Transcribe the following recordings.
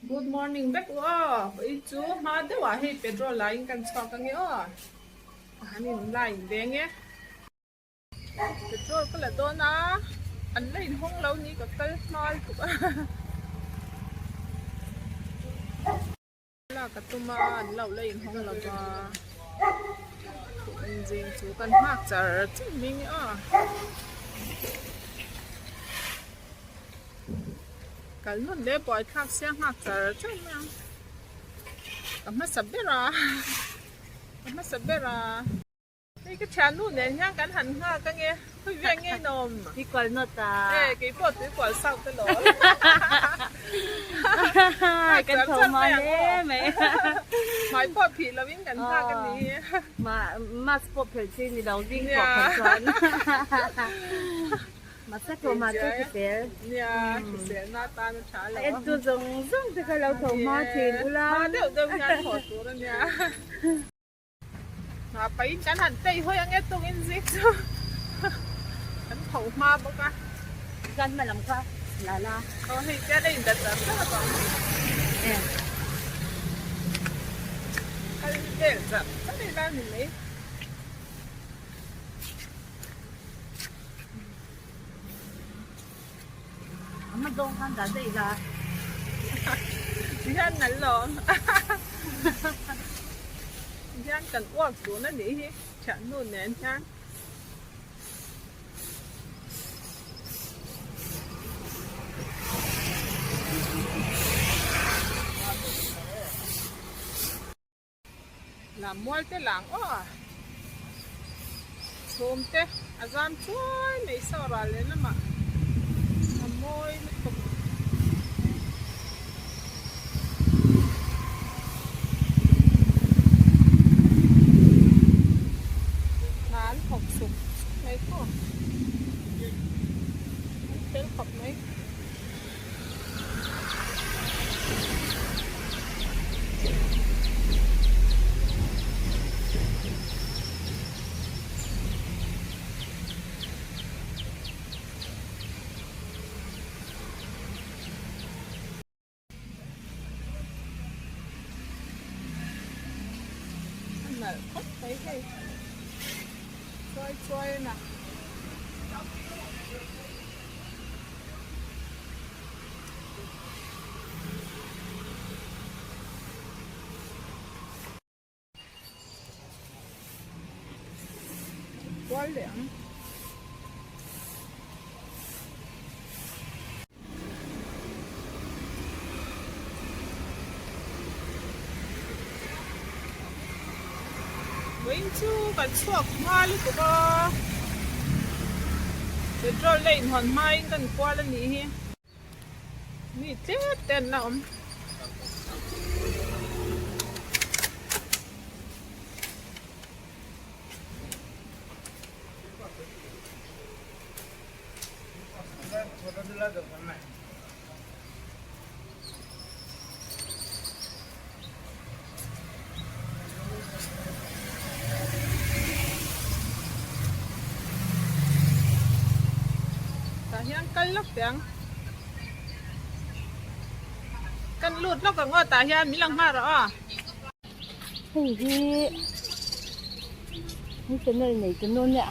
Good morning vek u aw, vawiin chu hma deuh ah hei petrol la in kan chhuak ange aw, ka han in line veng e. Petrol ka la dawn a, an la in hawng lo ni ka kal hma lutuk a. Lak a tum a, an lo la in hawng lo va, zing chu kan nghak char char mai nge aw. Kal nawn leh buai thlak sia nghak char char mai ang. Ka hmasa ber a, ka hmasa ber a. Hei ka thiannu nen hian kan han nghak ange, khawi vel nge in awm? Tuikual nawt a. E, kei pawh tuikual south alawm. Kan tho hma hle mai. Hmai pawh phih lovin kan nghak a ni. Mask pawh phelh chi ni lo, ding pawh phelh chuan. Mahse tho hma chu hrisel. Nia, hriselna atan a tha lo. A entu zawng zawng te kha lo tho hma thin ula. Hma deuh deuh hian thawh tur a nia. Hna pahin kan han tei hawi ange tungin zik chu kan tho hma bawk a. Kan hma lam kha la la. Aw hei chian a indat zar zar a bang. Kal vel zar zar ila ni mai. A hma zawng khan dah daih la. Tihian nal lo. Tihian kan uak dun a nih hi thiannu nen hian. Lam mual te lang aw chhum te a zam chuai mai saw ral leh lamah a mawi lutuk. Hna an thawk suk suk mai khaw an fel khawp mai. A nalh khawp mai hei chuai chuai a na. Kual leh ang. Vawiin chu kan chhuak hma lutuk a, petrol la inhawn hmain kan kual a nih hi. Mi tlem te an la awm. Tah hian kal lawk teh ang. Kan lut lawk ang aw tah hian min lo nghah rawh aw. Hei hi hei channel nei tu nu nia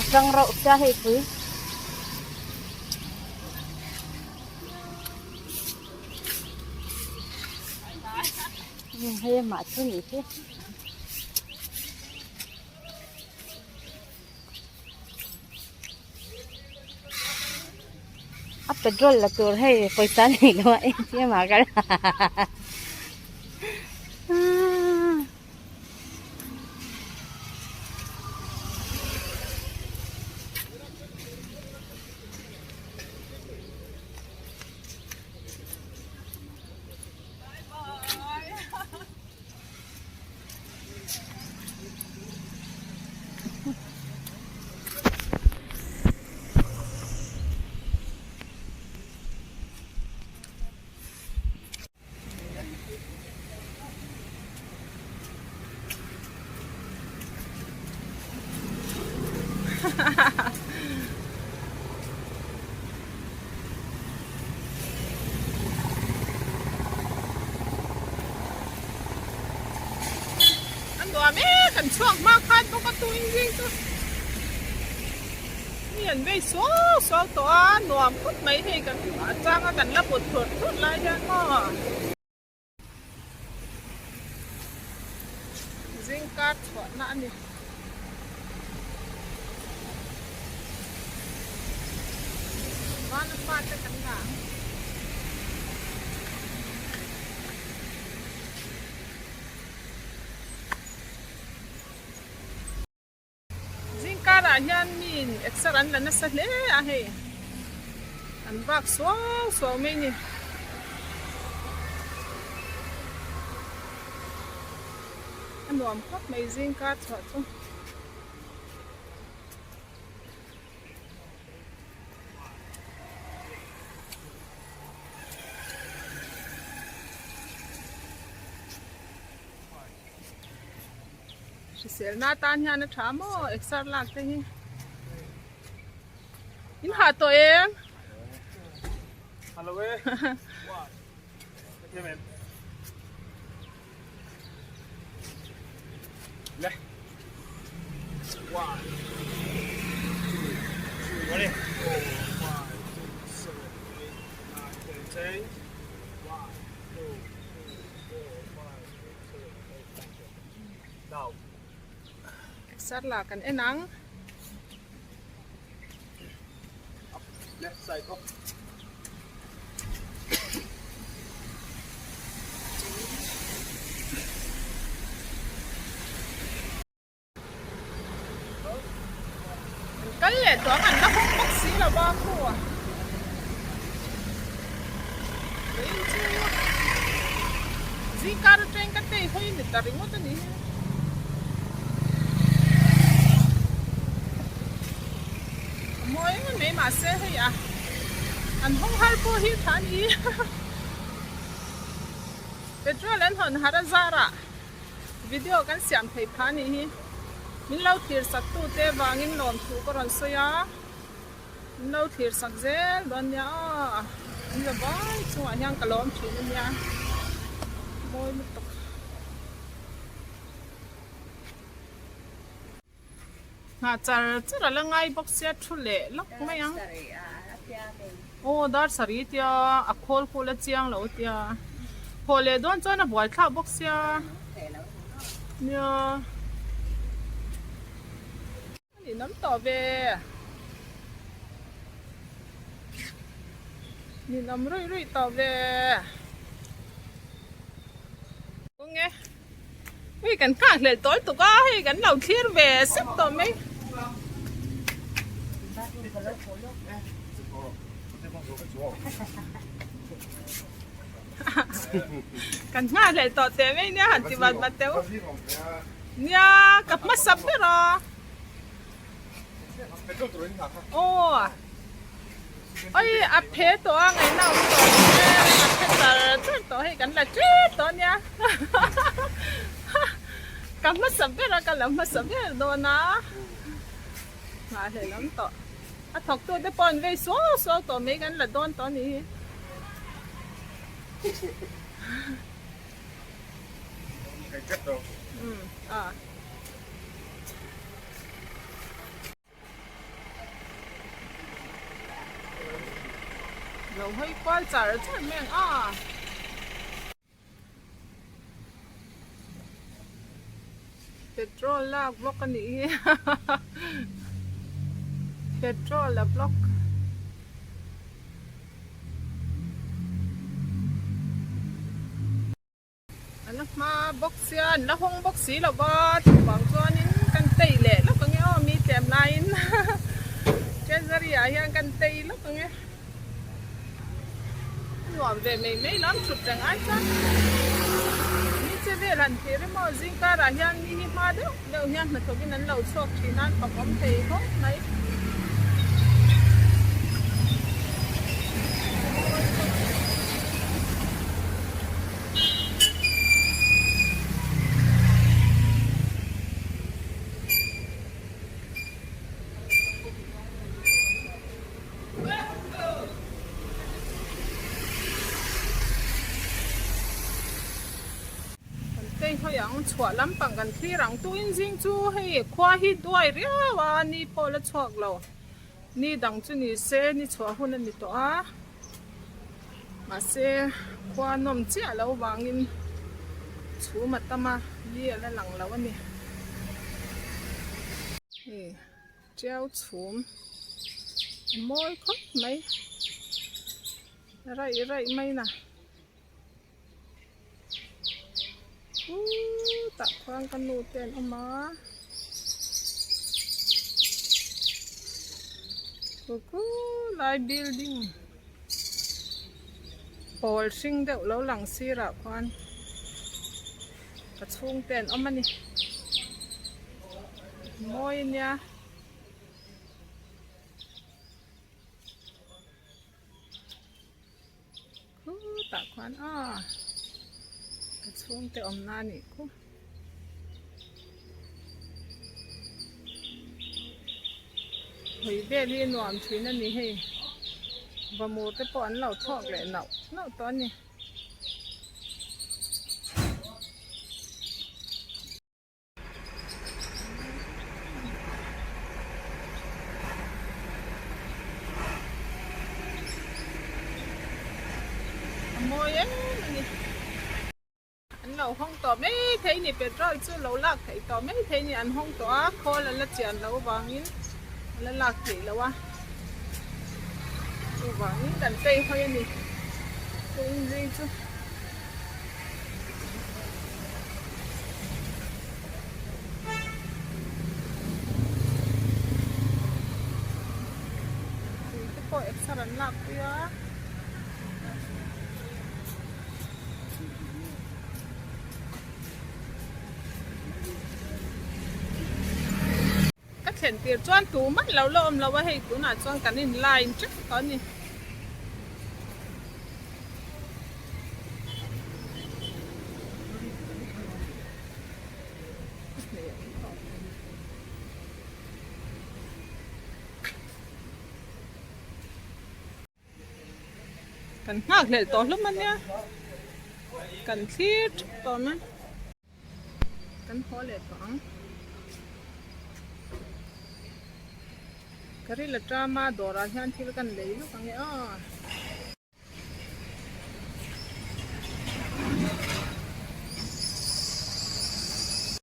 a tang rauh sia hei pui. Hei amah chu ni hi. A petrol la tur hei pawisa nei lo a atm ah ka la Nuam e kan chhuak hma khan bawk a tuin zing chu mi an vei suau suau tawh a nuam khawp mai hei kan chang a kan la put thur thur lai hian maw. Zingkar chhuahna a ni. Vana fate kan la ang. Zingkarah hian miin exer an la nasa hle a hei an vak suau suau mai ni. A nuam khawp mai zingkar chhuah chu. Hriselna atan hian a tha maw exer lak te hi in hah tawh em Hello e Le 1 2 3 4 5 6 7 8 9 10 1 2 3 4 5 6 7 8 9 10 Now. Exer la kan en ang. Up left side up. An kal leh tawh ang an la hawng bawk si lo va khu a Vawiin chu zingkar atangin ka tei hawi ni ta ringawt a ni hi. A mawi em em mai mahse hei a an hawng har pawh hi tha a ni petrol an hawn har a zarah video kan siam thei phah a nih hi min lo thlir sak tu te vangin lawmthu ka rawn sawi a min lo thlir sak zel dawn nia aw an la vai chungah hian ka lawm thin a nia mawi lutuk. Nghah char char a la ngai bawk sia thu leh lawk mai ang. Aw dar sarih tia a khawl kul a chiang lo tia haw leh dawn chuan a buai thlak bawk sia nia a ninawm tawh ve ninawm ruih ruih tawh ve. Hei kan nghak hlelh tawl tuk a, hei kan lo thlir ve sep tawh mai. Kan nghak hlelh tawh teh mai nia han ti vat vat teh u. Nia ka hmasa ber a. Aw Oi a phe tawh a ngaihna awm tawh lo e a phe char char tawh hei kan la tep tawh ania ka hmasa ber a ka la hmasa ber dawn a nghahhlelh awm tawh a thawk tu te pawh an vei suau suau tawh mai kan la dawn tawh a nih hi. Lo hawi kual char char mai ang a. Petrol lak block a nih hi petrol a block. An la hma bawk sia an la hawng bawk si lo va chuvang chuanin kan tei leh lawk ang e aw mi tlem laiin treasury ah hian kan tei lawk ang e a nuam ve mai mai lam thut reng ai chuan mi che vel han thlir emaw zingkar ah hian mi hi hma deuh deuh hian hnathawk in an lo chhuak thin a an fak awm thei khawp mai. Kan tei hawi ang chhuah lampang kan thlir ang tuin zing chu hei khua hi duai riau a ni pawh la chhuak lo ni dang chu ni se ni chhuah hun a ni tawh a mahse khua nawm chiah lo vangin chhum a tam a ni a la lang lo a ni hei tiau chhum a mawi khawp mai raih raih mai na. Tah khuan ka nu te an awm a khu khu lai building pawl hring deuh lo lang sirah khuan ka chhungte an awm a ni mawi a nia. Khutah khuan aw ka chhungte awmna a nih khu. Hawi vel hi nuam thin a ni hei vamur te pawh an lo thawk leh nauh nauh tawh a ni. A mawi em a ni. An lo hawng tawh mai thei ni petrol chu lo lak theih tawh mai thei ni an hawng tawh a khawl a la chian loh avangin a la lak theih loh a chuvangin kan phei hawi a ni chungzing chu. Tui te pawh exer an lak pui a. Ka thlen tir chuan tu mah lo la awm lo a hei tunah chuan kan in line teuh tawh a ni. Kan nghak hlelh tawh hlawm a nia kan thlir theuh tawh mai. Kan haw leh tawh ang. Ka ril atama dawrah hian thil kan lei lawk ang e aw.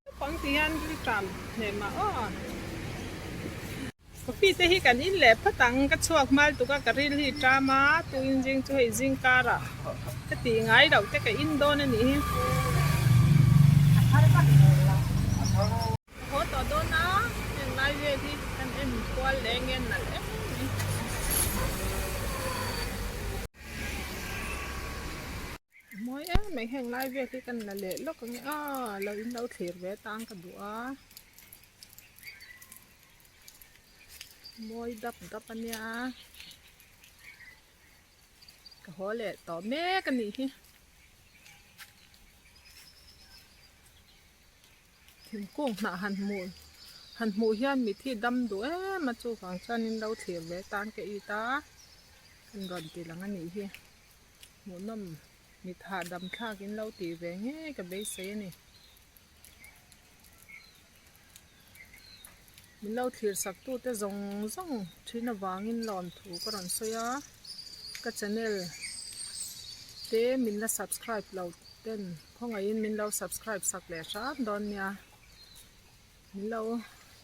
Naupang ti hian rilṭam hnem ah aw. Coffee te hi kan in leh phawt ang ka chhuak hmal tuk a ka ril hi ṭam a tuin zing chu hei zing karah ka tih ngai loh te ka in dawn a nih hi. Ka haw tawh dawn a heng lai vel hi kan en kual leh nge nalh em mai. A mawi em mai heng lai vel hi kan la leh lawk ang e aw lo in lo thlir ve tang ka duh a. Mawi dap dap a nia ka haw leh tawh mek a nih hi. Thingkung hnah han hmuh han hmuh hian mithi dam duh em a chuvang chuanin lo thlir ve tan ka it a kan rawn ti lang a nih hi hmuhnawm mit hahdam thlak in lo tih ve ngei ka beisei a ni. Min lo thlir sak tute zawng zawng thin avangin lawmthu ka rawn sawi a ka channel te min la subscribe lo ten khawngaihin min lo subscribe sak leh hram dawn nia min lo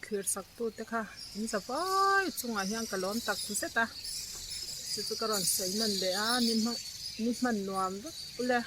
thlir sak tute kha in za vai chungah hian ka lawm tak zet a chu chu ka rawn sawi nawn leh a ni hman nuam vek ule.